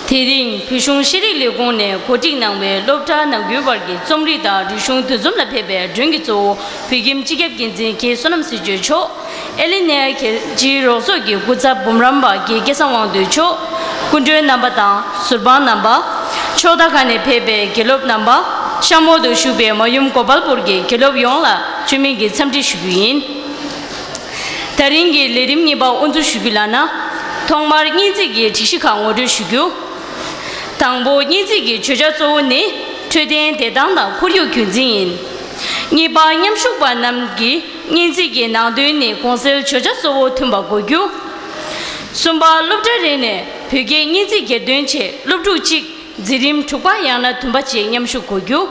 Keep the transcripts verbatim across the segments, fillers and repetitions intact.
དེ་རིང་བོད་གཞུང་ཤེས་རིག་ལས་ཁུངས་ནས་གོ་སྒྲིག་གནང་བའི་སློབ་གྲྭ་ནང་ཁུལ་བར་གྱི་རྩོམ་རིག་དང་རིག་གཞུང་འདུ་འཛོམས་ལ་ཕེབས་པའི་མགྲོན་གྱི་གཙོ་བོ་བོད་ཁྱིམ་སྤྱི་ཁྱབ་འགན་འཛིན་རྒན་བསོད་ནམས་ཟེར་སྤྱོད་མཆོག་ཨེ་ལི་ནེ་རྒྱལ་སྤྱིའི་རོགས་ཚོགས་ཀྱི་སྐུ་ཚབ་འབུམ་རམས་པ་རྒན་སྐལ་བཟང་དབང་འདུས་མཆོག་སྐུ་མགྲོན་རྣམ་པ་དང་ཟུར་དཔང་རྣམ་པ། ཕྱོགས་མཐའ་ཁག་ནས་ཕེབས་པའི་དགེ་སློབ་རྣམ་པ། གཤམ་འོག་ཏུ་བཞུགས་པའི་མ་ཡུམ་གོ་པལ་པུར་གྱི་དགེ་སློབ་ཡོངས་ལ་བཅོས་མིན་གྱི་འཚམས་འདྲི་ཞུ་རྒྱུ་ཡིན། ད་རིང་གི་ལས་རིམ་གཉིས་པ་དབུ་འཛུགས་ཞུ་རྒྱུ་ལགས་ན། ཐོག་མར་སྙན་ཚིག་གི་སྒྲིག་གཞི་ཁག་ངོ་སྤྲོད་ཞུ་རྒྱུ། དང་པོ། སྙན་ཚིག་གི་བརྗོད་བྱ་གཙོ་བོ་ནི་འཕྲོད་བསྟེན་བདེ་ཐང་དང་ཁོར་ཡུག་རྒྱུན་འཛིན་ཡིན། གཉིས་པ། མཉམ་ཞུགས་པ་རྣམས་ཀྱིས་སྙན་ཚིག་གི་ནང་དོན་ནི་གོང་གསལ་བརྗོད་བྱ་གཙོ་བོ་མཐུན་པ་དགོས་རྒྱུ། གསུམ་པ། སློབ་གྲྭ་རེ་ནས་བོད་སྐད་སྙན་ཚིག་གྱེར་འདོན་ཆེད་སློབ་ཕྲུག་གཅིག་འཛིན་རིམ་དྲུག་པ་ཡང་ན་བདུན་པ་བཅས་མཉམ་ཞུགས་དགོས་རྒྱུ།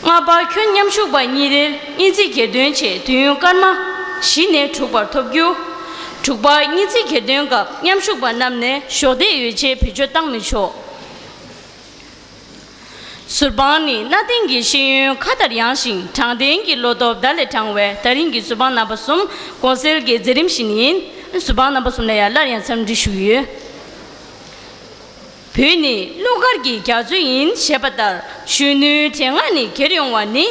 ལྔ་པ། ཁྱོན་མཉམ་ཞུགས་པ་གཉིས་རེར་སྙན་ཚིག་གྱེར་འདོན་ཆེད་དུས་ཡུན་སྐར་མ་བཞི་ནས་དྲུག་བར་ཐོབ་རྒྱུ། དྲུག་པ། སྙན་ཚིག་གྱེར་འདོན་སྐབས་མཉམ་ཞུགས་པ་རྣམས་ནས་གཞོགས་འདེགས་ཡོ་བྱད་བེད་སྤྱོད་བཏང་མི་ཆོག་ཟུར་དཔང་ནི་གནའ་དེང་གི་ཤེས་ཡོན་ཁ་དར་ཡངས་ཤིང་དྲང་བདེན་གྱི་བློ་སྟོབས་ཟླ་ལས་དྲང་བའི་ད་རིང་གི་ཟུར་དཔང་རྣམ་པ་གསུམ་གོང་གསལ་གྱི་མཛད་རིམ་བཞིན་ཡིན། ཟུར་དཔང་རྣམ་པ་གསུམ་ལ་ཡང་སླར་ཡང་འཚམས་འདྲི་ཞུ་གི་ཡོད། བོད་ནི་ཀླུ་མཁར་གྱི་རྒྱ་མཚོ་ཡིན་ཞེས་པ་ལྟར་གཞོན་ནུའི་དྲན་ངག་ནི་གྱེར་ཡོང་བ་ནི།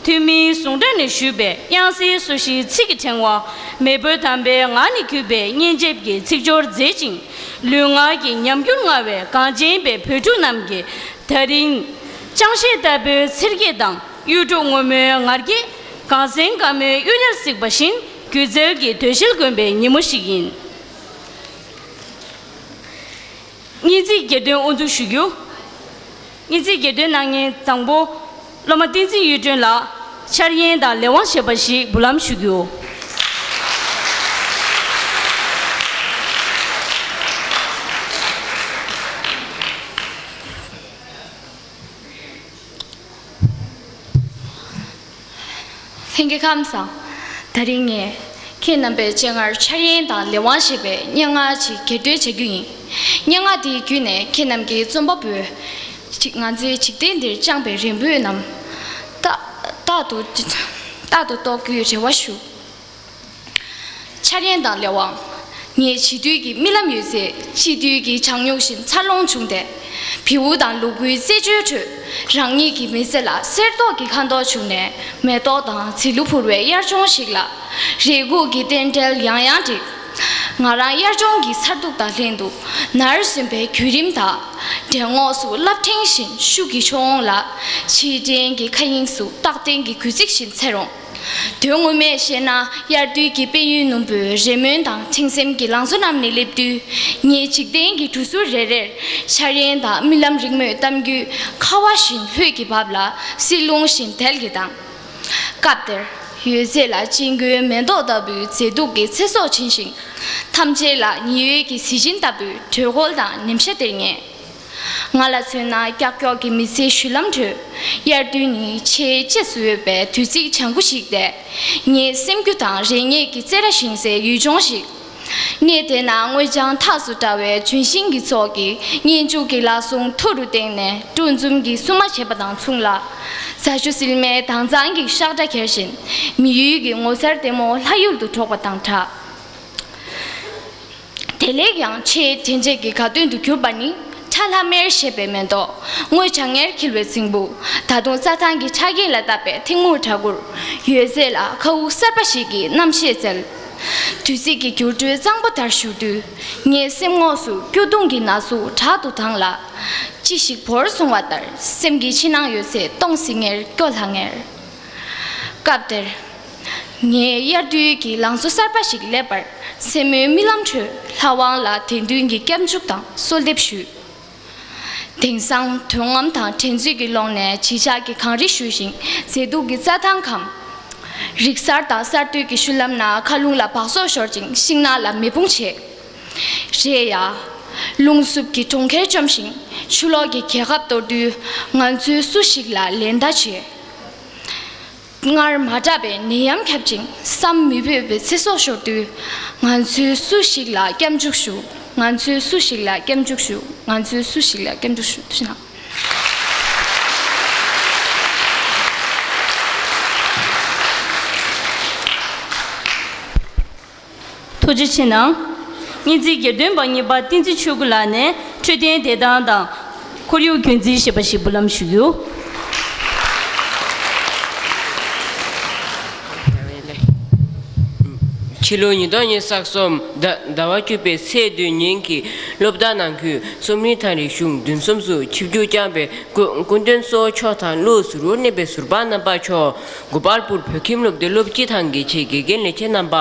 ཐོན་མིའི་ཟུང་འབྲེལ་ནས་ཞུས་པའི་དབྱངས་གསལ་སོ་བཞིའི་ཚིག་གི་ཕྲེང་བ། མེས་པོ་དམ་པའི་ངག་ནས་བརྒྱུད་པའི་སྙན་འཇེབས་ཀྱི་ཚིག་སྦྱོར་མཛེས་ཤིང་ལུས་ངག་གི་ཉམས་འགྱུར་མངའ་བའི་གངས་ཅན་པའི་བོད་ཕྲུག་རྣམས་ཀྱི་ད་རིང་ཅང་ཤེས་ལྟ་བུའི་འཚེར་སྐད་དང་གཡུ་འབྲུག་སྔོན་མོའི་ངར་སྐད། གངས་སེང་དཀར་མོའི་གཡུ་ཡལ་གཟིགས་པ་བཞིན་སྒྱུ་རྩལ་གྱི་དོ་ཤལ་གོན་པའི་ཉིན་མོ་ཞིག་ཡིན། སྙན་ཚིག་གྱེར་འདོན་དབུ་འཛུགས་ཞུ་རྒྱུ། སྙན་ཚིག་གྱེར་འདོན་གནང་མཁན་དང་པོ། སློབ་མ་བསྟན་འཛིན་གཡུ་སྒྲོན་ལགས་འཆར་ཡན་དང་ལས་དབང་ཞེས་པ་ཞིག་འབུལ་ལམ་ཞུ་རྒྱུ། ལྷན་རྒྱས་ཁམས་བཟང་། ད་རིང་ངས་ཁྱེད་རྣམ་པའི་སྤྱན་སྔར་འཆར་ཡན་དང་ལས་དབང་ཞེས་པའི་སྙན་ངག་ཅིག་གྱེར་འདོན་བྱ་རྒྱུ་ཡིན། སྙན་ངག་དེའི་བརྒྱུད་ནས་ཁྱེད་རྣམས་ཀྱིས་རྩོམ་པ་པོས་ཅིག་ང་ཚོའི་འཇིག་རྟེན་འདིར་བཅངས་པའི་རེ་འབོད་རྣམས་རྟག་རྟག་ཏུ་རྟག་ཏུ་རྟོགས་རྒྱུའི་རེ་བ་ཞུ། འཆར་ཡན་དང་ལས་དབང་། ངས་བྱིས་དུས་ཀྱི་རྨི་ལམ་ཡོད་ཚད་སྐྱེས་དུས་ཀྱི་བྱང་སྨྱུག་བཞིན་འཚར་ལོངས་བྱུང་སྟེ། བེའུ་དང་ལུ་གུའི་རྩེད་འཇོའི་ཁྲོད་རང་ཉིད་ཀྱི་མི་ཚེ་ལ་གསེར་མདོག་གི་ཁ་མདོག་བྱུང་ནས་མེ་ཏོག་དང་ཚིལ་ལུ་འཕུར་བའི་དབྱར་ལྗོངས་ཤིག་ལ། རེ་སྒུག་གི་རྟེན་འབྲེལ་ཡང་ཡང་བསྒྲིགས། ང་རང་དབྱར་ལྗོངས་ཀྱི་མཚར་སྡུག་དང་ལྷན་དུ་ནར་སོན་པའི་བརྒྱུད་རིམ་དག་དྲན་ངོགས་སུ་རླབས་ཕྲེང་བཞིན་ཤུགས་ཀྱིས་མཆོང་འོང་ལ། ཕྱིར་དྲན་གྱི་མཁའ་དབྱིངས་སུ་རྟག་བརྟན་གྱི་གུས་བརྩི་བཞིན་འཚེར་འོང་། དོན་ངོ་མས་བཤད་ན། དབྱར་དུས་ཀྱི་དཔལ་ཡོན་སྣུམ་པོའི་རེ་སྨོན་དང་འཁྲེང་སེམས་ཀྱི་ལང་ཚོ་རྣམས་ནི་སླེབས་དུས། ངའི་འཇིག་རྟེན་གྱི་གྲུ་ཟུར་རེ་རེར་འཆར་ཡན་དང་རྨི་ལམ་རིང་མོའི་གཏམ་རྒྱུད་ཁ་བ་བཞིན་ལྷོད་ཀྱིས་བབས་ལ། བསིལ་རླུང་བཞིན་དལ་གྱིས་ལྡང་། སྐབས་དེར་ཡོད་ཚད་ལ་གཅིན་གོའི་མེ་ཏོག་ལྟ་བུའི་མཛེས་སྡུག་གི་ཚེ་སྲོག་འབྱིན་ཞིང་། ཐམས་ཅད་ལ་ཉི་འོད་ཀྱི་གཟི་བྱིན་ལྟ་བུའི་དྲོད་ཁོལ་དང་ནེམ་ཤ་སྟེར་ངེས། ང་ལ་མཚོན་ན། ཀྱག་ཀྱོག་གི་མི་ཚེའི་བཞུད་ལམ་ཁྲོད། དབྱར་དུས་ནི་ཆེས་གཅེས་སུ་འོས་པའི་དུས་ཚིགས་བྱང་བུ་ཞིག་སྟེ། ངའི་སེམས་རྒྱུད་དང་རེ་སྙེག་གི་རྩེ་ར་ཞིང་སའི་ཡུལ་ལྗོངས་ཤིག་གནས་དེ་ན་སྔོ་ལྗང་ཐགས་སུ་བཀྲ་བའི་ལྗོན་ཤིང་གི་ཚོགས་ཀྱིས་སྙན་འཇུག་གི་ལག་ཟུང་མཐོ་རུ་བཏེགས་ནས་དཀྲུག་འཛུམ་གྱིས་བསུ་མ་བྱེད་པ་དང་མཚུངས་ལ། རྫ་ཆུ་བསིལ་མའི་དྭངས་གཙང་གི་ཤག་སྒྲ་གྱེར་བཞིན་མི་ཡུལ་གྱི་ངོ་མཚར་ལྟད་མོ་ལྷ་ཡུལ་དུ་འགྲོ་བ་དང་འདྲ། དེ་ལས་ཀྱང་ཆེས་དྲན་འཇལ་གྱི་དགའ་སྟོན་དུ་གྱུར་པ་ནི། ཁྲ་ལྷམ་མེར་བཞད་པའི་མེ་ཏོག་སྔོ་ལྗང་ངེར་འཁྱིལ་བའི་རྫིང་བུ། ད་དུང་རྩྭ་ཐང་གི་ཕྲ་རྒྱས་ལ་བཏབ་པའི་ཐིག་སྨུག་གྲྭ་གུར། ཡོད་ཚད་ལ་མཁའ་དབུགས་གསར་པ་ཞིག་གིས་རྣམ་ཤེས་བསྩལ། དུས་ཚིགས་ཀྱི་འགྱུར་འགྲོས་གཙང་པོ་ལྟར་བཞུར་དུས། ངའི་སེམས་ངོགས་སུ་སྐྱོ་གདུང་གི་ན་ཟུག་དྲག་ཏུ་ལྡང་ལ། ཅི་ཞིག་བོར་སོང་བ་ལྟར་སེམས་ཀྱི་ཕྱི་ནང་ཡོད་ཚད་སྟོང་ཟིན་ངེར་སྐྱོ་ལྷང་ངེར། སྐབས་དེར། ངས་དབྱར་དུས་ཀྱི་ལང་ཚོ་གསར་པ་ཞིག་སླེབས་པར་མཚན་མོའི་རྨི་ལམ་ཁྲོད་ལྷ་དབང་ལ་དད་འདུན་གྱི་སྐྱབས་འཇུག་དང་གསོལ་འདེབས་ཞུས། དེང་སང་དོན་རྔམ་དང་འགྲན་རྩོད་ཀྱི་ཀློང་ནས་བརྗིད་ཆགས་ཀྱི་གངས་རི་བཞུས་ཤིང་མཛེས་སྡུག་གི་རྩྭ་ཐང་ཁམས། རིག་གསར་དང་གསར་གཏོད་ཀྱི་ཤུལ་ལམ་ན་མཁའ་རླུང་ལ་བག་སོགས་ཤོར་ཅིང་ཤིང་ནགས་ལ་མེ་དཔུང་བྱེད། རེད་ཡ། རླུང་འཚུབ་ཀྱི་གྲོང་ཁྱེར་བཅོམ་ཞིང་ཆུ་ལོག་གི་རྒྱལ་ཁབ་གཏོར་དུས་ང་ཚོའི་སུ་ཞིག་ལ་ལན་བརྡ་བྱེད། སྔར་མ་གྲགས་པའི་ནད་ཡམས་ཁྱབ་ཅིང་བསམ་མི་ཕོད་པའི་ཚེ་སྲོག་ཤོར་དུས། ང་ཚོའི་སུ་ཞིག་ལ་སྐྱབས་འཇུག་ཞུ། ང་ཚོའི་སུ་ཞིག་ལ་སྐྱབས་འཇུག་ཞུ། ང་ཚོའི་སུ་ཞིག་ལ་སྐྱབས་འཇུག་ཞུ། ཐུགས་རྗེ་གནང་། ཐུགས་རྗེ་ཆེ་གནང་། སྙན་ཚིག་གྱེར་འདོན་པ་གཉིས་པ་བསྟན་འཛིན་ཆོས་སྐུ་ལགས་ནས་ འཕྲོད་བསྟེན་བདེ་ཐང་དང་ཁོར་ཡུག་རྒྱུན་འཛིན་ཞེས་པ་ཞིག་འབུལ་ལམ་ཞུ་རྒྱུ། ཕྱི་ལོ་ཉིས་སྟོང་ཉི་ཤུ་རྩ་གསུམ་ཟླ་ཟླ་བ་བཅུ་པའི་ཚེས་བདུན་ཉིན་གྱི་སློབ་གྲྭ་ནང་ཁུལ་རྩོམ་རིག་དང་རིག་གཞུང་འདུ་འཛོམས་སུ་ཆིབས་བསྒྱུར་བསྐྱངས་པའི་སྐུ་སྐུ་མགྲོན་གཙོ་བོ་མཆོག་དང་བློ་གཟུ་བོར་གནས་པའི་ཟུར་པ་རྣམ་པ་མཆོག་གོ་པལ་པུར་བོད་ཁྱིམ་སློབ་སྡེ་སློབ་སྤྱི་དང་དགེ་ཆེ་དགེ་རྒན་ལས་བྱེད་རྣམ་པ་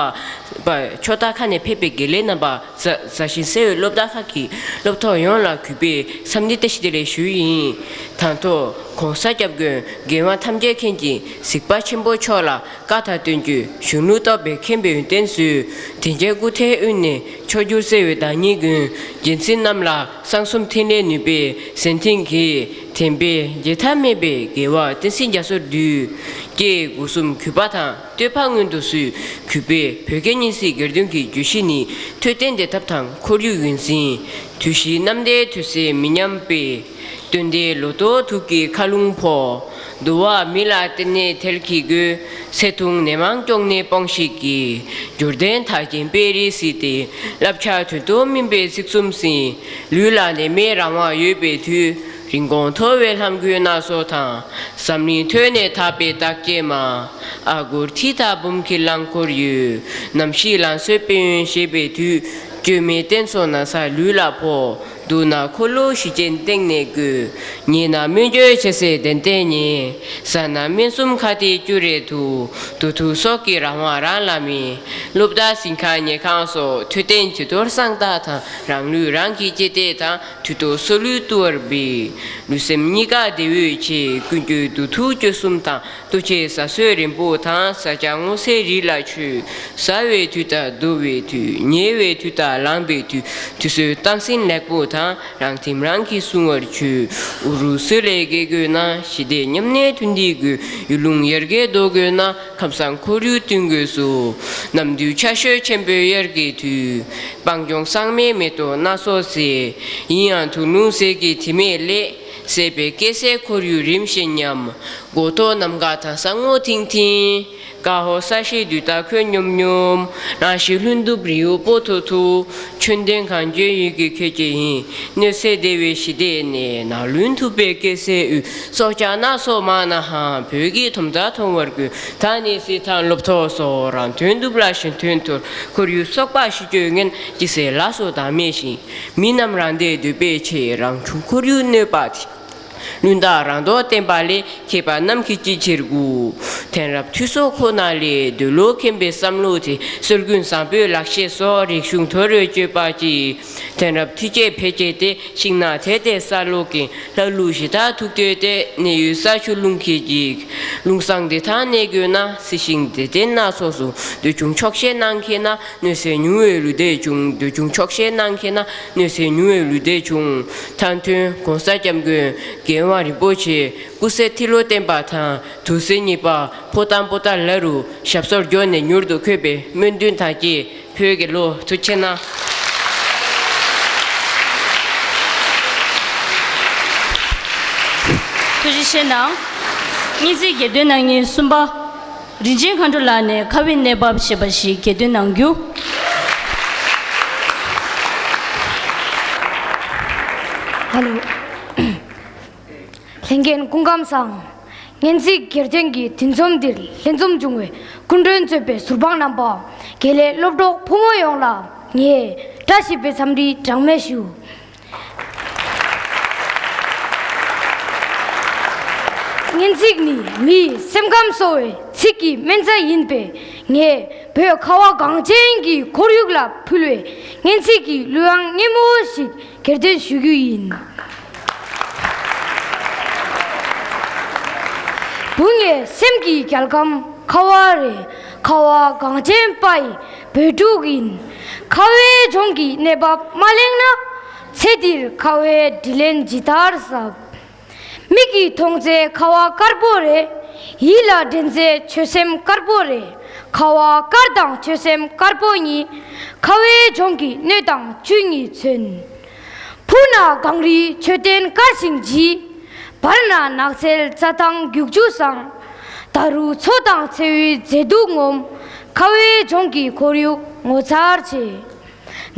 པ་ཕྱོགས་མཐའ་ཁག་ནས་ཕེབས་པའི་དགེ་ལས་རྣམ་པ། མཛའ་མཛའ་ཞིང་བརྩེ་བའི་སློབ་གྲྭ་ཁག་གི་སློབ་ཕྲུག་ཡོངས་ལ་གུས་པས་འཚམས་འདྲི་བཀྲ་ཤིས་བདེ་ལེགས་ཞུ་ཡི་ཡིན། དང་ཐོག་༸གོང་ས་༸སྐྱབས་མགོན་རྒྱལ་དབང་ཐམས་ཅད་མཁྱེན་ཅིང་གཟིགས་པ་ཆེན་པོ་མཆོག་ལ་བཀའ་དང་བསྟན་བཅོས་གཞུང་ལུགས་རྟོགས་པའི་མཁན་པོའི་ཡོན་ཏན་གསོལ། དྲིན་ཅན་སྐུ་ཚེའི་དབུས་ནས་མཆོག་གྱུར་བརྩེ་བའི་བདག་ཉིད་ཀུན། རྒྱལ་སྲས་རྣམས་ལ་གསང་གསུམ་འཕྲིན་ལས་ནུས་པའི་མཛད་འཕྲིན་གྱིས། དྲན་པས་བརྗེད་ཐབས་མེད་པའི་དགེ་བ་བསྟན་སྲིད་རྒྱ་མཚོར་བསྡུས། ཀྱེ་སྒོ་གསུམ་གུས་པ་དང་བསྟོད་པ་སྔོན་དུ་བསུས། གུས་པས་བོད་སྐད་སྙན་ཚིག་གྱེར་འདོན་གྱི་བརྗོད་གཞི་ནི། འཕྲོད་བསྟེན་བདེ་ཐབས་དང་ཁོར་ཡུག་རྒྱུན་འཛིན། དུས་བཞི་ནམ་ཟླའི་དུས་ཚོད་མི་མཉམ་པའི། སྟོན་ཟླའི་ལོ་ཐོག་དུག་གི་མཁའ་རླུང་ཕོག། དུ་བ་མི་ལ་བརྟེན་ནས་ཐལ་གྱིས་རྒོས། ཚེ་ཐུང་ནད་མང་སྐྱོང་ནས་སྤོང་ཞིག་གིས། འབྱོར་ལྡན་དར་ཆེན་དཔལ་རིར་གཟིགས་ཏེ། བསླབ་བྱ་དོན་དུ་སྨིན་པའི་ཚིག་གསུམ་ཟིན། ལུས་ལ་ནད་མེད་རང་དབང་ཡོད་པའི་དུས། རིན་གོང་མཐོ་བའི་ལྷམ་གོན་སྣ་ཚོགས་དང་། འཛམ་གླིང་ཐོག་ནས་དག་པའི་བདག་སྐྱེས་མ། ཨ་སྒོར་ཁྲི་དང་འབུམ་གྱི་རླངས་འཁོར་ཡོད། ནམ་ཞིག་ལང་ཚོའི་དཔལ་ཡོན་བཞེས་པའི་དུས། བཅོས་མའི་རྟེན་མཚོ་ན་ཚ་ལུས་ལ་ཕོག། སྡུག་ན་འཁོར་ལོ་གཞི་ཅན་སྟེང་ནས་བསྐོས། ཉལ་ན་སྨན་བཅོས་བྱེད་སའི་གདན་སྟེང་ཉལ། ཟ་ན་སྨན་གསུམ་ཁ་གཏད་བཅུ་རེ་ཐུག། དུ་ཐུག་སྲོག་གི་རང་དབང་རང་ལ་མེད། སློབ་གྲྭ་གཟིམ་ཁང་ཉལ་ཁང་སོགས་འཕྲོད་བསྟེན་བྱི་དོར་གསང་རྟགས་དང་། རང་ལུས་རང་གིས་གཅེས་སྤྲས་དང་། དུས་ཐོག་སྲོག་ལུས་བཏུལ་བར་འབད། ལུས་སེམས་གཉིས་ཀ་བདེ་བའི་ཆེད། ཀུན་སྤྱོད་དུ་ཐུག་སྤྱོད་གསུམ་དང་། ལྟོ་ཆས་ཟ་གསོལ་རན་པོ་དང་། བཟའ་བཅའ་སྔོ་ཚལ་རིགས་ལ་མཆོད། ཟ་བའི་དུས་དང་བསྡུ་བའི་དུས། ཉལ་བའི་དུས་དང་ལངས་པའི་དུས། དུས་ཚོད་བཏང་ཟིན་ལེགས་པོ་དང་། རང་ཁྲིམས་རང་གིས་སྲུང་བར་བྱོས། འུ་རུ་སུ་ལས་བརྒལ་དགོས་ན། ཞི་བདེ་མཉམ་གནས་མཐུན་སྒྲིལ་དགོས། ཡུལ་ལུང་ཡར་རྒྱས་འགྲོ་དགོས་ན། ཁམས་བཟང་ཁོར་ཡུག་བསྟུན་དགོས་སོ། ནམ་དུས་ཆར་ཞོད་ཆེན་པོའི་དབྱར་གྱི་དུས། སྤང་ལྗོངས་སྲང་མའི་མེ་ཏོག་སྣ་ཚོགས་བསིལ། ཡིན་ཡང་དུག་རླུང་ཟས་ཀྱི་དྲི་མས་བསླད། ཟད་པའི་སྐྱེ་སའི་ཁོར་ཡུག་རིམ་བཞིན་ཉམས། མགོ་ཐོག་ནམ་མཁའ་དྭངས་སང་སྔོ་ཐིང་ཐིང་། ཀ་ཧོ་ས་གཞིའི་དུས་རྟགས་ཁོད་སྙོམས་སྙོམས། རང་གཤིས་ལྷུན་སྟུག་རི་བོ་སྤོ་ཐོ་ཐོ། ཆོས་ལྡན་གངས་ཅན་ཡུལ་གྱི་ཁྱོད་ཀྱི་ཡིན། གནས་ཚེ་བདེ་བའི་ཞི་བདེ་གནས། ནགས་ཀླུང་ཐུབ་པའི་སྐྱེ་སའི་དབུས། སྲོག་ཆགས་སྣ་ཚོགས་མང་ན་ཧང་། བོད་ཀྱི་དོམ་དྲ་མཐོང་བར་དགོས། ད་ནི་སྲིད་དང་སློབ་གྲོགས་སོགས། རང་དོན་སྒྲུབ་ལ་གཞན་དོན་མཐོལ། ཁོར་ཡུག་སོགས་པ་ཞི་བཅོས་ངན། ཅི་སྲིད་ལ་སོགས་བདག་མེད་ཞིང་། མི་རྣམས་རང་བདེ་འདོད་པའི་ཆེད། རང་བྱུང་ཁོར་ཡུག་གནོད་པ་དེ། བླུན་རྟགས་རང་མདོག་བསྟན་པ་ལས། མཁས་པ་རྣམས་ཀྱིས་ཅི་ཕྱིར་བསྒུགས། དེང་རབས་འཐུས་ཚོགས་ཁོ་ན་ལས། འདོད་བློ་ཁེངས་པའི་བསམ་བློ་དེ། སྲོལ་རྒྱུན་བཟང་པོའི་ལག་ཤེས་སོགས། རིག་གཞུང་དོར་བའི་སྤྱོད་པ་ཅི། དེང་རབས་འཕྲུལ་ཆས་འཕེལ་རྒྱས་ཏེ། ཤིང་ནགས་དེད་དེ་ས་སློག་གིན། ལྷ་ཀླུ་གཞི་བདག་ཐུག་འདོད་དེ། གནས་ཡུལ་ས་ཆུ་ཀླུང་གིས་འཇིག། ལུང་བཟང་བདེ་ཐང་གནས་དགོས་ན། སྲིད་ཞིང་བདེ་ལྡན་སྣ་ཚོགས་སུ། འདོད་ཆུང་ཆོག་ཤེས་གནང་མཁས་ན། གནོད་འཚེ་ཉུང་བའི་ལུས་བདེ་འབྱུང་། འདོད་ཆུང་ཆོག་ཤེས་གནང་མཁས་ན། གནོད་འཚེ་ཉུང་བའི་ལུས་བདེ་འབྱུང་། མཐའ་དོན་༸གོང་ས་༸སྐྱབས་མགོན་རྒྱལ་དབང་རིན་པོ་ཆེ་སྐུ་ཚེ་ཁྲི་ལོ་བརྟན་པ་དང་། དུས་ཚོད་གཉིས་པ་ཕོ་བྲང་པོ་ཏཱ་ལ་རུ་ཞབས་སོར་འབྱོར་ནས་མྱུར་དུ་འཁོད་པའི་སྨོན་འདུན་དང་བཅས་བོད་ཀྱི་བློ། ཐུགས་རྗེ་གནང་། ཐུགས་རྗེ་ཆེ་གནང་། སྙན་ཚིག་གྱེར་འདོན་གནང་མཁན་གསུམ་པ། རིན་ཆེན་མཁའ་འགྲོ་ལགས་ནས་ཁ་བའི་གནས་བབ་ཞེས་པ་ཞིག་གྱེར་འདོན་གནང་རྒྱུ། ཧ་ལོ། ལྷན་རྒྱས་སྐུ་ཁམས་བཟང་། སྙན་ཚིག་གྱེར་འདོན་གྱི་འདུ་འཛོམས་འདིར་ལྷན་འཛོམས་བྱུང་བའི་སྐུ་མགྲོན་གཙོས་པའི་ཟུར་དཔང་རྣམ་པ། དགེ་ལས་སློབ་གྲོགས་ཕོ་མོ་ཡོངས་ལ་ངས་བཀྲ་ཤིས་པའི་འཚམས་འདྲི་གྲངས་མེད་ཞུ། སྙན་ཚིག་ནི་མིའི་སེམས་ཁམས་གསོ་བའི་ཚིག་གི་སྨན་རྩྭ་ཡིན་པས། ངས་བོད་ཁ་བ་གངས་ཅན་གྱི་ཁོར་ཡུག་ལ་ཕུལ་བའི་སྙན་ཚིག་གི་གླུ་དབྱངས་སྙན་མོ་ཞིག་གྱེར་འདོན་ཞུ་རྒྱུ་ཡིན། བུ་ངའི་སེམས་ཀྱི་རྒྱལ་ཁམས་ཁ་བ་རེད། ཁ་བ་གངས་ཅན་པ་ཡི་བོད་ཕྲུག་ཡིན། ཁ་བའི་ལྗོངས་ཀྱི་གནས་བབ་མ་གླེང་ན། ཚེ་འདིར་ཁ་བའི་དྲིན་ལན་ཇི་ལྟར་གཟབ། མིག་གིས་མཐོང་ཚེ་ཁ་བ་དཀར་པོ་རེད། ཡིད་ལ་དྲན་ཚེ་ཆོད་སེམས་དཀར་པོ་རེད། ཁ་བ་དཀར་དང་ཆོད་སེམས་དཀར་པོ་གཉིས། ཁ་བའི་ལྗོངས་ཀྱི་སྣོད་དང་བཅུད་གཉིས་མཚོན། ཕུ་ན་གངས་རིའི་མཆོད་རྟེན་དཀར་ཞིང་ལྗིད། བར་ན་ནགས་ཚལ་རྩྭ་ཐང་རྒྱུག་ཆུ་བཟང་། ད་རུང་མཚོ་དང་མཚེའུའི་མཛེས་སྡུག་ངོམས། ཁ་བའི་ལྗོངས་ཀྱི་ཁོར་ཡུག་ངོ་མཚར་ཆེ།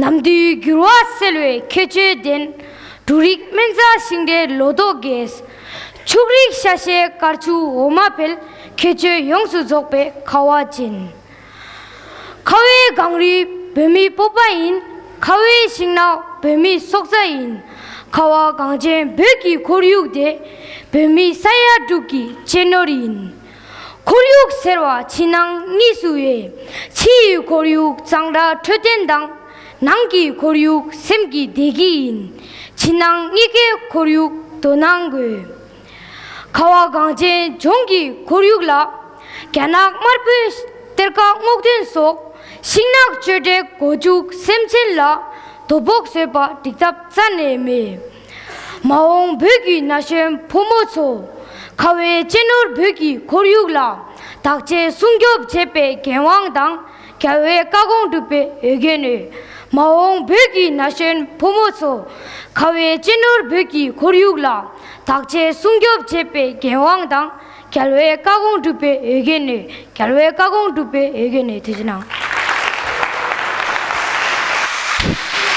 ནམ་དུས་འགྱུར་བ་སེལ་བའི་ཁྱད་ཆོས་ལྡན། འབྲུ་རིགས་སྨན་རྩྭ་ཤིང་འབྲས་ལོ་ཏོག་རྒྱས། ཕྱུགས་རིགས་ཤ་ཤེད་དཀར་ཆུ་འོ་མ་འཕེལ། ཁྱད་ཆོས་ཡོངས་སུ་རྫོགས་པའི་ཁ་བ་ཅན། ཁ་བའི་གངས་རི་བོད་མིའི་སྤོབས་པ་ཡིན། ཁ་བའི་ཤིང་ནགས་བོད་མིའི་སྲོག་རྩ་ཡིན། ཁ་བ་གངས་ཅན་བོད་ཀྱི་ཁོར་ཡུག་དེ། བོད་མི་ས་ཡ་དྲུག་གི་གཅེས་ནོར་ཡིན། ཁོར་ཡུག་ཟེར་བ་ཕྱི་ནང་གཉིས་སུ་དབྱེ། ཕྱི་ཡི་ཁོར་ཡུག་གཙང་སྦྲ་འཕྲོད་བསྟེན་དང་། ནང་གི་ཁོར་ཡུག་སེམས་ཀྱི་བདེ་སྐྱིད་ཡིན། ཕྱི་ནང་གཉིས་ཀའི་ཁོར་ཡུག་དོ་སྣང་དགོས། ཁ་བ་གངས་ཅན་ལྗོངས་ཀྱི་ཁོར་ཡུག་ལ། རྒྱ་ནག་དམར་པོའི་གཏེར་ཁ་སྔོག་འདོན་སོགས། ཤིང་ནགས་གཅོད་འབྲེག་སྒོ་འཇུག་སེམས་ཅན་ལ། དོ་ཕོག་བཟོས་པ་འགྲིག་ཐབས་རྩ་ནས་མེད། མ་འོངས་བོད་ཀྱི་ན་གཞོན་ཕོ་མོ་ཚོ། ཁ་བའི་གཅེས་ནོར་བོད་ཀྱི་ཁོར་ཡུག་ལ། བདག་གཅེས་སྲུང་སྐྱོབ་བྱེད་པའི་འགན་དབང་དང་། རྒྱལ་བའི་བཀའ་དགོངས་སྒྲུབ་པའི་འོས་འགན་ཡོད། མ་འོངས་བོད་ཀྱི་ན་གཞོན་ཕོ་མོ་ཚོ། ཁ་བའི་གཅེས་ནོར་བོད་ཀྱི་ཁོར་ཡུག་ལ། བདག་གཅེས་སྲུང་སྐྱོབ་བྱེད་པའི་འགན་དབང་དང་། རྒྱལ་བའི་བཀའ་དགོངས་སྒྲུབ་པའི་འོས་འགན་ཡོད། རྒྱལ་བའི་བཀའ་དགོངས་སྒྲུབ་པའི་འོས་འགན་ཡོད། ཐུགས་རྗེ་གནང་།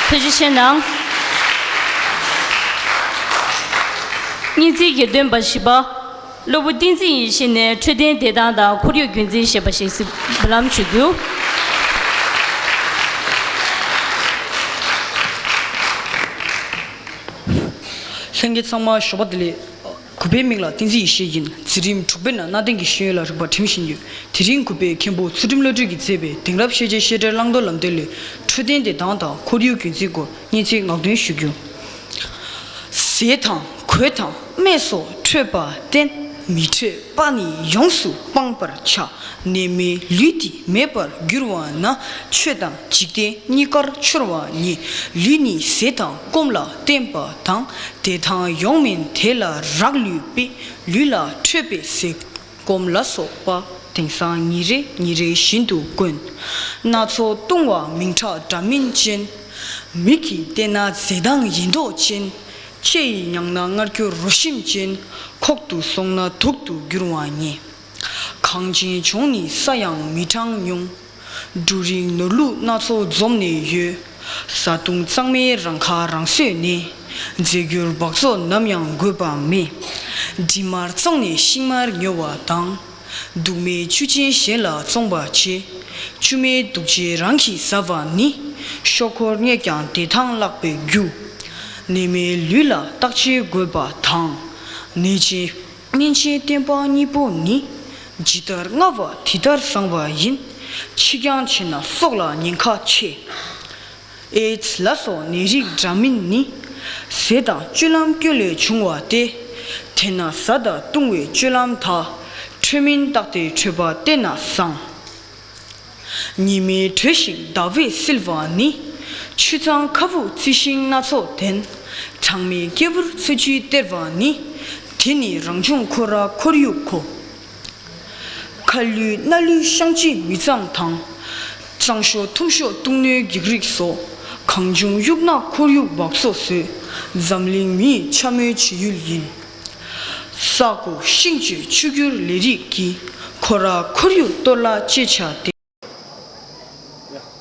ཐུགས་རྗེ་ཆེ་གནང་། སྙན་ཚིག་གི་འདོན་པ་བཞི་པ། སློབ་བུ་བསྟན་འཛིན་ཡེ་ཤེས་ནས་འཕྲོད་བསྟེན་བདེ་ཐང་དང་ཁོར་ཡུག་རྒྱུན་འཛིན་ཞེས་པ་ཞིག་གཟིགས་འབུལ་ལམ་ཞུ་རྒྱུ། ལྷན་རྒྱས་ཚང་མ་ཞོགས་པ་བདེ་ལེགས། གུས་པའི་མིང་ལ་བསྟན་འཛིན་ཡེ་ཤེས་ཡིན། འཛིན་རིམ་དྲུག་པའི་ནང་གནའ་དེང་གི་ཤེས་ཡོན་ལ་རིག་པ་འགྲིམ་བཞིན་ཡོད། དེ་རིང་གུས་པས་མཁན་པོ་ཚུལ་ཁྲིམས་བློ་གྲོས་ཀྱིས་མཛད་པའི་དེང་རབས་ཤེས་བྱའི་བཤད་གྲྭའི་བླང་དོར་ལམ་སྟོན་ལས། འཕྲོད་བསྟེན་བདེ་ཐང་དང་ཁོར་ཡུག་རྒྱུན་འཛིན་སྐོར་སྙན་ཚིག་ངག་འདོན་ཞུ་རྒྱུ། ཟས་དང་གོས་དང་སྨན་སོགས་འཕྲོད་པར་བསྟེན། མི་འཕྲོད་པ་ནི་ཡོངས་སུ་སྤང་བར་བྱ། ནད་མེད་ལུས་འདི་མེད་པར་འགྱུར་བ་ན། ཆོས་དང་འཇིག་རྟེན་གཉིས་ཀར་འཆོར་བ་ཉིད། ལུས་ནི་ཟས་དང་སྐོམ་ལ་བརྟེན་པ་དང་། བདེ་ཐང་ཡོང་མིན་དེ་ལ་རག་ལུས་པས། ལུས་ལ་འཕྲོད་པའི་ཟས་སྐོམ་ལ་སོགས་པ། དེང་སང་ཉིན་རེ་ཉིན་རེ་བཞིན་དུ་དཀོན། སྣ་ཚོགས་ལྟུང་བ་མིང་གྲགས་འདྲ་མིན་ཅན། མིག་གིས་བལྟས་ན་མཛེས་མདངས་ཡིན་མདོག་ཅན། ལྕེ་ཡིས་མྱངས་ན་མངར་སྐྱུར་རོ་ཞིམ་ཅན། ཁོག་ཏུ་སོང་ན་དུག་ཏུ་འགྱུར་བ་ཉིད། གངས་ཅན་ལྗོངས་ནི་ས་ཡང་མི་གྲངས་ཉུང་། འབྲུ་རིགས་ནོར་ལུག་སྣ་ཚོགས་འཛོམས་ནས་ཡོད། བཟའ་བཏུང་གཙང་མའི་རང་ཁ་རང་གསོས་ནས། རྫས་འགྱུར་སྦགས་བཙོག་ནམ་ཡང་དགོས་པ་མེད། འབྲི་མར་བཙོངས་ནས་ཤིང་མར་ཉོ་བ་དང་། དུག་མེད་ཆུ་ཅན་གཞན་ལ་བཙོངས་པ་བྱེད། ཆུ་མེད་དུག་ཅན་རང་གིས་ཟ་བ་ནི། ཤོག་འཁོར་རྙེད་ཀྱང་བདེ་ཐང་བརླག་པའི་རྒྱུ། ནད་མེད་ལུས་ལ་བརྟག་དཔྱད་དགོས་པ་དང་། ནད་ཅན་སྨན་ཆེན་བསྟེན་པ་གཉིས་པོ་ནི། ཇི་ལྟར་མངའ་བ་དེ་ལྟར་བཟང་བ་ཡིན། ཕྱིས་འགྱངས་བྱས་ན་སྲོག་ལ་ཉེན་ཁ་ཆེ། ཨེ་ཛི་ལ་སོགས་ནད་རིགས་འདྲ་མིན་ནི། ཟས་དང་སྤྱོད་ལམ་སྐྱོན་ལས་བྱུང་བ་སྟེ། དེས་ན་བཟའ་དང་བཏུང་བའི་སྤྱོད་ལམ་དག། འཕྲོད་མིན་བརྟག་སྟེ་འཕྲོད་པ་བསྟེན་ན་བཟང་། ཉི་མའི་དྲོད་ཞིང་ཟླ་བས་བསིལ་བ་ནི། ཆུ་གཙང་ཁ་བུབ་རྩི་ཤིང་སྣ་ཚོགས་ལྡན། གྲང་མོའི་སྐྱེ་བོར་ཚོས་གཅུས་སྟེར་བ་ནི། དེ་ནི་རང་བྱུང་ཁོ་ར་ཁོར་ཡུག་གོ། ཁ་ལུད་སྣ་ལུད་བཤང་གཅི་མི་གཙང་དང་། གཙང་ཤོག་ཐུམ་ཤོག་བཏུང་སྣོད་འགྱིག་རིགས་སོགས། གང་བྱུང་གཡུག་ན་ཁོར་ཡུག་སྦགས་བཙོག་བཟོས། འཛམ་གླིང་མིའི་འཕྱ་སྨོད་བྱེད་ཡུལ་ཡིན། ས་རྐོ་ཤིང་གཅོད་ཆུ་སྒྱུར་ལས་རིགས་ཀྱིས། ཁོ་ར་ཁོར་ཡུག་གཏོར་བརླག་བྱེད་བྱ་སྟེ།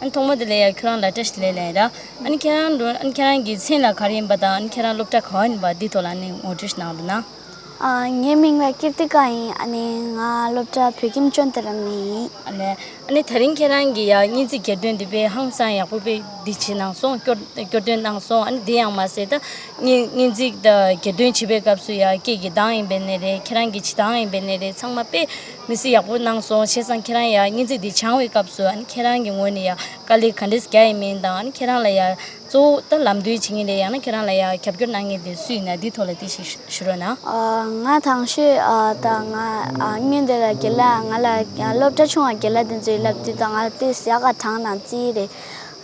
ཨ་ནི་ཐོག་མ་དེ་ལ་ཡ་ཁྱོད་རང་ལ་བཀྲ་ཤིས་བདེ་ལེགས་ལབ་ཡ་ར། ཨ་ནི་ཁྱེད་རང་འགྲོ་ཨ་ནི་ཁྱེད་རང་གི་མཚན་ལ་ག་རེ་ཡིན་པ་དང་ཨ་ནི་ཁྱེད་རང་སློབ་གྲྭ་ག་པར་ཡིན་པ་འདི་ཐོག་ལ་ཨ་ནི་ངོ་སྤྲོད་ཞིག་གནང་རོགས་གནང་། ཨ། ངའི་མིང་ལ་ཀིརྟི་ཀ་ཡིན། ཨ་ནི་ང་སློབ་གྲྭ་བོད་ཁྱིམ་ཅོན་ཏེ་ར་མ་ནས་ཡིན། ཨ་ནི་ཨ་ནི་དེ་རིང་ཁྱེད་རང་གི་ཡ་སྙན་ཚིག་གྱེར་འདོན་འདི་དཔེ་ཧང་སང་ཡག་པོ་དཔེ་འདི་བྱེད་གནང་སོང་། སྐྱོར་སྐྱོར་འདོན་གནང་སོང་། ཨ་ནི་འདི་ཡང་མ་ཟད་ད་སྙན་སྙན་ཚིག་ད་གྱེར་འདོན་བྱེད་པའི་སྐབས་སུ་ཡ་སྐད་ཀྱི་གདངས་ཡིན་པ་ཡིན་ནའི་རེད། ཁྱེད་རང་གི་བྱེད་སྟངས་ཡིན་པ་ཡིན་ནའི་རེད། ཚང་མ་དཔེ་མི་སྲིད་ཡག་པོ་གནང་སོང་། བྱས་ཙང་ཁྱེད་རང་ཡ་སྙན་ཚིག་འདི་སྦྱང་བའི་སྐབས་སུ་ཨ་ནི་ཁྱེད་རང་གི་ངོས་ནས་ཡ་དཀའ་ལས་ག་འདྲས་རྒྱག་ཡིན་མིན་དང་། ཨ་ནི་ཁྱེད་རང་ལ་ཡ་གཙོ་བོ་ད་ལམ་སྟོན་བྱེད་མཁན་རེད། ཡང་ན་ཁྱེད་རང་ལ་ཡ་རྒྱབ་སྐྱོར་གནང་མཁན་དེ་སུ་ཡིན་ན་འདི་ཐོག་ལ་དེ་ཞིག་ཞུ་རོགས་གནང་། ཨ། ང་དང་ཤོས་ཨ་ད་ང་ཨ་སྔོན་དེ་ལ་རྒན་ལགས་ང་ལ་ཨ་སློབ་གྲྭ་ཆུང་བ་རྒན་ལགས་དེ་ཚོས་བསླབ་དུས་ད་ང་དེ་ཟ་ག་གྲང་ནང་རྩིས་རེད།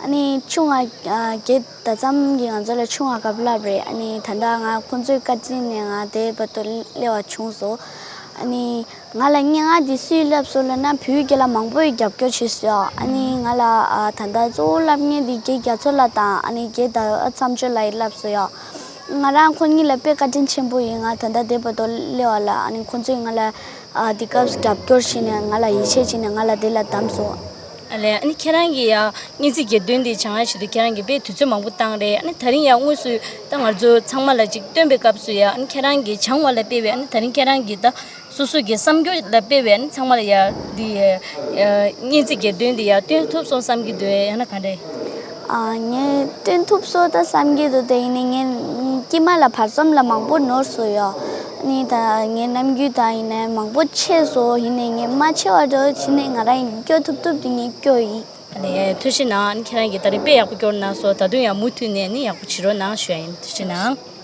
ཨ་ནི་ཆུང་བ་ཨ་རྒན་ད་ཙམ་གྱི་ང་ཚོ་ལ་ཆུང་བ་སྐབས་བསླབ་རེད། ཨ་ནི་ད་ལྟ་ང་ཁོང་ཚོའི་བཀའ་དྲིན་ནས་ང་དེ་བར་དུ་སླེབས་པ་བྱུང་སོང་། ཨ་ནི། ང་ལ་སྙན་ངག་འདི་སུས་བསླབས་སོང་ལབ་ན་བོད་ཡིག་རྒན་ལགས་མང་པོས་རྒྱབ་སྐྱོར་བྱས་སོང་ཡ། ཨ་ནི་ང་ལ་ཨ་ད་ལྟ་གཙོ་བོ་བསླབ་མཁན་འདི་རྒན་རྒྱ་མཚོ་ལགས་དང་ཨ་ནི་རྒན་ཟླ་བ་མཚམས་སྦྱོར་ལགས་ཡིས་བསླབས་སོང་ཡ། ང་རང་ཁོ་གཉིས་ལ་དཔེ་བཀའ་དྲིན་ཆེན་པོ་ཡིན། ང་ད་ལྟ་བདེ་བར་དུ་སླེབས་པ་ལ་ཨ་ནི་ཁོ་ཚོས་ང་ལ་ཨ་འདི་སྐབས་རྒྱབ་སྐྱོར་བྱས་ནས་ང་ལ་ཡིད་ཆེས་བྱས་ནས་ང་ལ་དེ་ལ་བདམས་སོང་། ཨ་ལས། ཨ་ནི་ཁྱེད་རང་གིས་ཡ་སྙན་ཚིག་གི་འདོན་འདི་སྦྱང་ཡ་ཆེད་དུ་ཁྱེད་རང་གིས་དཔེ་དུས་ཚོད་མང་པོ་བཏང་རེད། ཨ་ནི་ད་རིང་ཡ་དངོས་སུ་ད་ང་ཚོ་ཚང་མ་ལ་ཅིག་སྟོན་པའི་སྐབས་སུ་ཡ། ཨ་ནི་ཁྱེད་རང་གིས་སྦྱང་བ་ལ་དཔེ་བའི། ཨ་ནི་ད་རིང་ཁྱེད་རང་གིས་ད་སོ་སོ་གི་བསམ་རྒྱུ་ལ་དཔེ་བའི། ཨ་ནི་ཚང་མ་ལ་ཡ་འདི་ཡ་སྙན་ཚིག་གི་འདོན་འདི་ཡ་སྟོན་ཐུབ་སོང་བསམ་གྱི་འདུག་ཡང་ན་ག་འདྲ། ཨ། ངས་སྟོན་ཐུབ་སོང་ད་བསམ་གྱི་འདུག་དེ་ཡིན་ནའི་ངས་དཀྱིལ་མ་ལ་བར་མཚམས་ལ་མང་པོ་ནོར་སོང་ཡོད། ཨ་ནི་ད་ངའི་རྣམ་འགྱུར་ད་ཡིན་ནའི་མང་པོ་ཆད་སོང་། ཡིན་ནའི་ངས་མ་ཆད་པ་འདྲ་བྱས་ནས་ང་རང་ཡིན་སྐྱོ་ཐུབ་ཐུབ་དེ་ངས་སྐྱོ་ཡིན། ཨ་ནི་ཐུགས་རྗེ་གནང་། ཨ་ནི་ཁྱེད་རང་གིས་ད་རིང་དཔེ་ཡག་པོ་སྐྱོར་གནང་སོང་། ད་དུང་ཡང་མུ་མཐུད་ནས་ནི་ཡག་པོ་བྱེད་རོགས་གནང་ཞུ་ཡ་ཡིན། ཐུགས་རྗེ་གནང་།